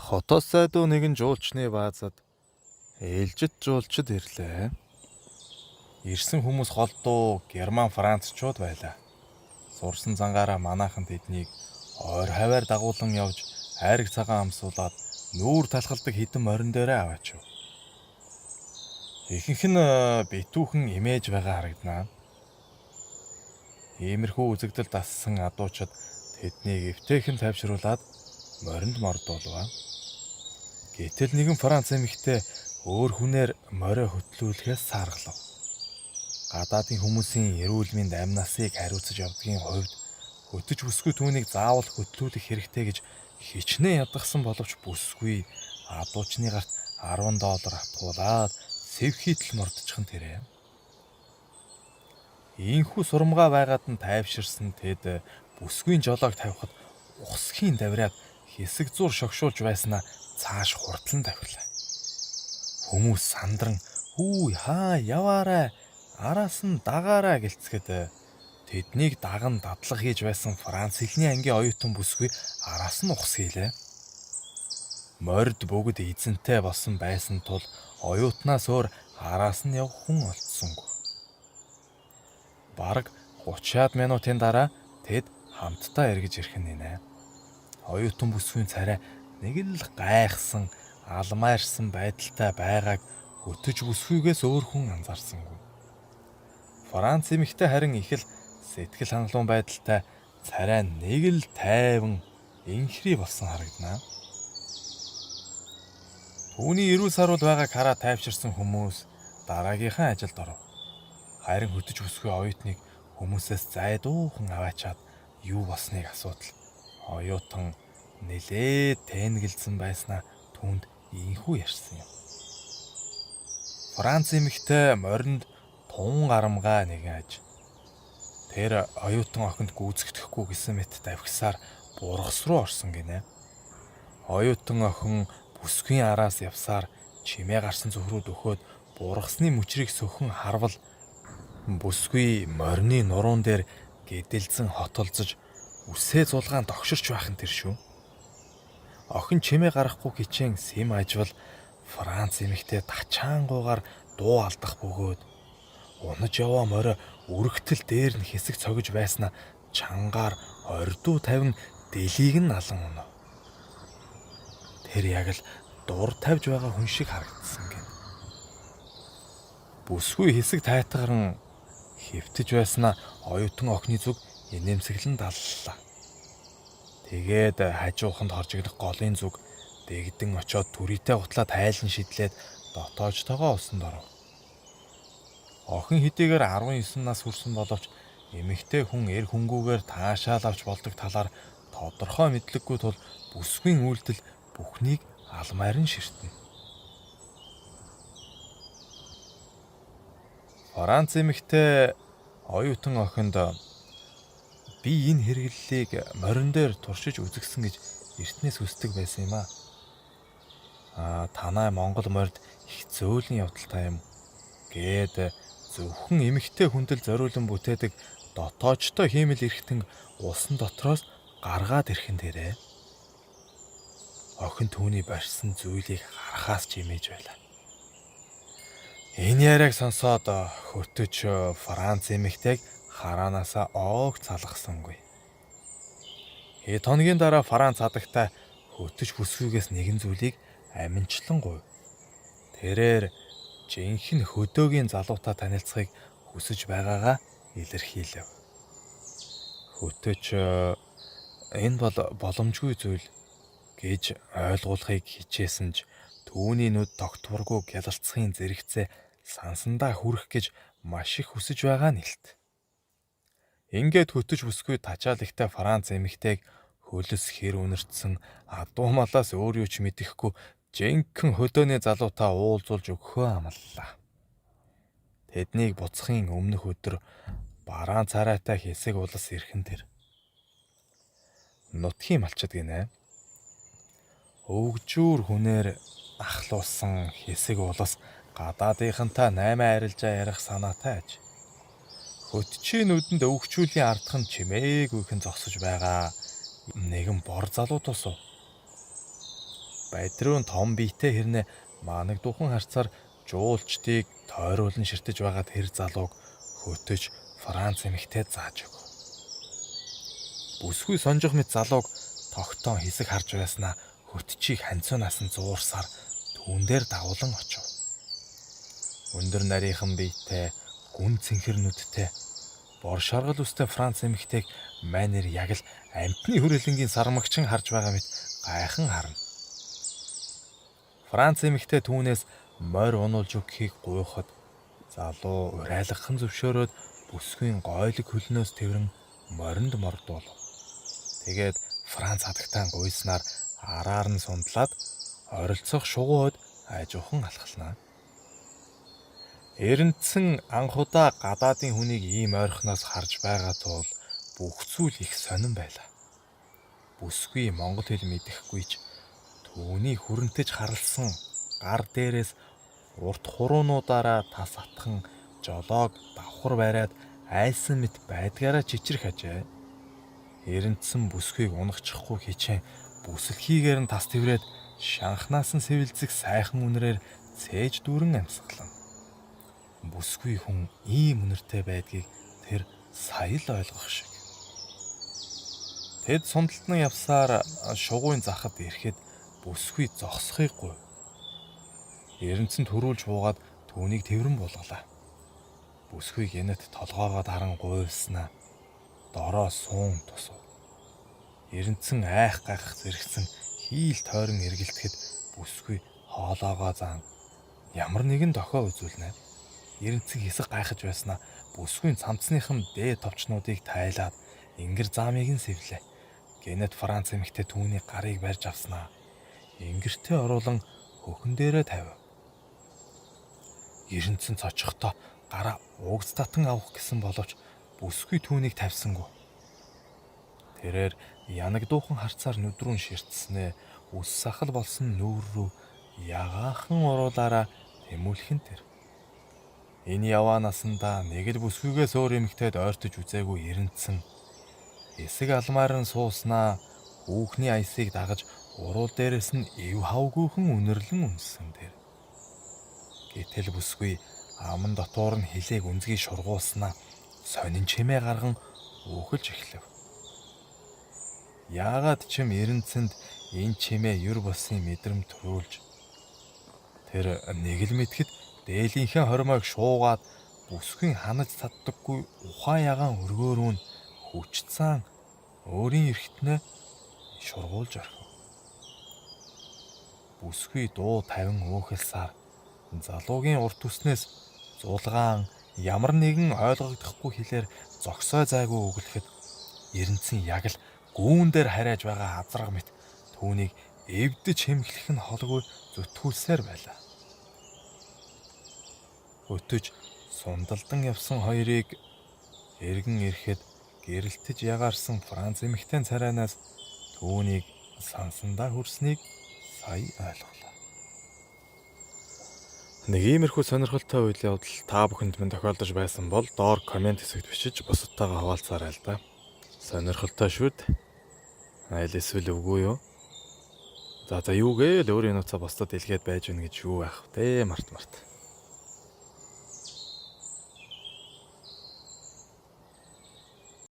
Хотоос сайдуу нэгэн жуулчны баазад ээлжит жуулчид ирлээ. Ирсэн хүмүүс холдуу Герман, Францчууд байлаа. Сурсан зангаараа манайхан тэднийг ойр хавиар дагуулан явж айраг цагаан амсуулаад нүүр талхалдаг хэдэн морин дээрээ аваачив. Ихэнх нь битүүхэн эмээж байгаа харагданаа. Иймэрхүү үзэгдэл дассан адуучид тэднийг эвтэйхэн тайвшруулаад моринд мордуулав. Гэтэл нэгэн Франц эмэгтэй өөр хүнээр морио хөтлүүлэхээс сааргалав. Гадаадын хүмүүсийн эрүүл мэнд амь насыг хариуцаж явдгийн хувьд хөтөч бүсгүй түүнийг заавал хөтлүүлэх хэрэгтэй гэж хичнээн ядгасан боловч бүсгүй адуучны гарт 10 доллар атгуулаад сэвхийтэл мордчихон тэрэ. Ийхүү сурамгаа байгаад нь тайвширсан тэд бүсгүйн жолоог тавихад ухсхийн давриад хэсэг зур шогшуулж байснаа цааш хурдлан тавхилаа. Хүмүүс сандран "Хүү хаа яваарай, араас нь дагаарай" гэлцгээд тэднийг даган дадлага хийж байсан Франц хэлний ангийн оюутан бүсгүй араас нь ухс хийлээ. Морд бүгд эзэнтэй болсон байсан тул оюутнаас өөр араас нь явах хүн олдсонгүй. Бараг 30-аад минутын дараа тэд хамтдаа эргэж ирэх нь нэ. Оюутан бүсгүйн царай нэг л гайхсан, алмайрсан байдалтай байгааг хөтөж бүсгүйгээс өөр хүн анзаарсангүй. Франц эмэгтэй харин их л сэтгэл хангалуун байдалтай царай нэг л тайван инхри болсон харагданаа. Түүний эрүүл саруул байгааг хараад тайвширсан хүмүүс дараагийнхаа ажилд оров. Харин хөтөж бүсгүй оюутныг хүмүүсээс зайдуухан аваачаад юу болсныг асуудал. Оюутан нэлээд тэнэгэлзэн байснаа түүнд инхүү ярьсан юм. Франц эмэгтэй моринд тун гарамгаа нэгэн аж. Тэр оюутан охинд гүйцэгдэхгүй гэсэн мэт давхисаар бургас руу орсон гинэ. Оюутан охин бүсгүйн араас явсаар чимээ гарсан зүг рүү дөхөөд бургасны мөчрийг сөхөн харвал бүсгүй морины нуруун дээр гэдэлзэн хотолзож үсээ зулгаан догширч байх нь тэр шүү. Охин чимээ гаргахгүй хичээн сэм ажвал Франц эмэгтэй тачаангуугаар дуу алдах бөгөөд унаж яваа морио өргөтөл дээр нь хэсэг цогж байснаа чангаар ордуу тавин дэлийг нь алан унав. Тэр яг л дур тавьж байгаа хүн шиг харагдсан гин. Бүсгүй хэсэг тайтгаран хэвтэж байснаа оюутан охины зүг инээмсэглэн даллаа. Тэгээд хажууханд хоржигдох голын зүг дэгдэн очоод түрийтэй гутлаа тайлан шидлээд дотоожтойгоо усанд оров. Охин хэдийгээр 19 нас хүрсэн боловч эмэгтэй хүн эр хүнгүүгээр таашаал авч болдог талаар тодорхой мэдлэггүй тул бүсгүйн үйлдэл бүхнийг алмаар нь ширтэнэ. Франц эмэгтэй оюутан охинд би энэ хэрэглэлийг морин дээр туршиж үзгэсэн гэж эртнээс хүсдэг байсан юм аа. Аа танай Монгол морд их зөөлөн явдалтай юм гээд зөвхөн эмэгтэй хүндэл зориулан бүтээдэг дотоочтой хиймэл эрхтэн усан дотроос гаргаад ирэх нь дээрээ. Охин түүний барьсан зүйлийг харахаас ч имэж байлаа. Энэ яриаг сонсоод хөтөч Франц эмэгтэйг хараанаасаа оог залгасангүй. Хэд хоногийн дараа Франц хадагтай хөтөч бүсгүйгээс нэгэн зүйлийг аминчлан гуйв. Тэрээр жинхэнэ хөдөөгийн залуутай танилцахыг хүсэж байгаагаа илэрхийлэв. Хөтөч энэ бол боломжгүй зүйл гэж ойлгуулахыг хичээсэн ч түүний нүд тогтворгүй гялалцахын зэрэгцээ сансандаа хүрэх гэж маш их хүсэж байгаа нь илт. Ингээд хөтөж бүсгүй тачаал ихтэй Франц эмэгтэйг хөлс хэр үнэртсэн адуу малаас өөр юу ч мэдэхгүй жинхэнэ хөдөөний залуутай уулзуулж өгөхөө амлалаа. Тэднийг буцахын өмнөх өдөр бараан царайтай хэсэг улас ирхэн тэр. Нутгийн малчид гинэ. Өвгжүүр хүнээр ахлуулсан хэсэг улас гадаадынхантай 8 арилжаа ярих санаатай аж. Хөтчийн нүдэнд өвгчүүлийн ардх нь чимээгүйхэн зогсож байгаа нэгэн бор залуу тусав. Бадриун том биетэй хэрнээ манаг дуухан харцаар жуулчдыг тойруулан ширтэж байгаа тэр залууг хөтөч Франц эмэгтэй зааж өгөв. Бүсгүй сонжих мэт залууг тогтоон хэсэг харж байснаа хөтчийг ханцуунаас нь зуурсаар түүн дээр дагуулan очив. Өндөр нарийнхан биетэй, гүн цэнхэр нүдтэй, бор шаргал үстэй Франц эмэгтэйг манер яг л амьтны хүрээлэнгийн сармагчин харж байгаа мэт гайхан харна. Франц эмэгтэй түүнээс морь унуулж өгөхийг гуйхад залуу урайлгахан зөвшөөрөөд бүсгүйн гойлог хөлнөөс тэврэн моринд мордуулав. Тэгээд Франц хадагтаан гуйснаар араар нь сундлаад оролцох шугуун хойд ажуухан алхалнаа. Эрэнцэн анхудаа гадаадын хүнийг ийм ойрхоноос харж байгаа тул бүх зүйл их сонин байлаа. Бүсгүй монгол хэл мэдэхгүй ч түүний хүрэнтэж харалсан гар дээрээс урт хуруунуудаараа тас атхан жолоог давхар бариад айсан мэт байдгаараа чичрэх ажээ. Эрэнцэн бүсгүйг унахчихгүй хичээн бүсэлхийгээр нь тас тэврээд шанхнаас нь сэвэлзэх сайхан үнрээр цээж дүүрэн амьсгална. Бүсгүй хүн ийм үнэртэй байдгийг тэр сая л ойлгох шиг. Тэд сундалтан явсаар шугуун захад ирэхэд бүсгүй зогсохыг гуйв. Эрэнцэн төрүүлж буугаад түүнийг тэврэн буулгалаа. Бүсгүй гэнэт толгоогоо даран гуйвснаа дороо суун тусав. Эрэнцэн айх гайхах зэрэгцэн хийл тойрон эргэлтэхэд бүсгүй хоолоогоо заан ямар нэгэн дохио үзүүлнэ. Эрэнцэн хэсэг гайхаж байснаа бүсгүйн цамцныхан дээд товчнуудыг тайлаад ингэр заамыг нь сэвлээ. Гэнэт Франц эмэгтэй түүний гарыг барьж авснаа ингэртээ оруулан хөхөн дээрээ тавив. Эрэнцэн цочихдоо гараа угц татан авах гэсэн боловч бүсгүй түүнийг тавьсангүй. Тэрээр янаг дуухан харцаар нүд рүү ширтснээ үс сахал болсон нүүр рүү ягаахан уруулаараа тэмүүлэх нь тэр. Энэ яваа насандаа нэг л бүсгүйгээс өөр эмэгтэйд ойртож үзээгүй эрэнцэн хэсэг алмаар нь сууснаа хүүхний аясыг дагаж уруул дээрээс нь эв хавгүйхэн үнэрлэн үнссэн тэр. Гэтэл бүсгүй аман дотуур нь хилээг үнзгий шургуулснаа сонин чимээ гарган өөхөлж эхлэв. Яагаад ч юм эрэнцэнд энэ чимээ юр босын мэдрэмж төрүүлж тэр нэг л мэтгэд дээлийнхээ хормойг шуугаад бүсгүйн ханаж цаддаггүй ухаан ягаан өргөөрүүн нь хүч цаан өөрийн эрхтнээ шургуулж орхив. Бүсгүй дуу тавин өөхөлсаар залуугийн урт үснээс зулгаан ямар нэгэн ойлгогдохгүй хэлээр зогсоо зайгүй өглөхөд эрэнцэн яг л гүүн дээр харайж байгаа азраг мэт түүнийг эвдэж хэмхлэх нь холгүй зүтгүүлсээр байлаа. Өтөж сундалдан явсан хоёрыг эргэн ирэхэд гэрэлтэж ягаарсан Франц эмэгтэйн царайнаас түүнийг сансандаа хүрснийг сая ойлголоо. Нэг иймэрхүү сонирхолтой үйл явдал та бүхэнд минь тохиолдож байсан бол доор comment хэсэгт бичиж бусадтайгаа хаваалцаарай л да. Сонирхолтой шүү дээ. Аль эсвэл үгүй юу? За юу гээл өөрийн нууцаа бусдад илгээд байж гэнэ гэж юу байх вэ? Март март.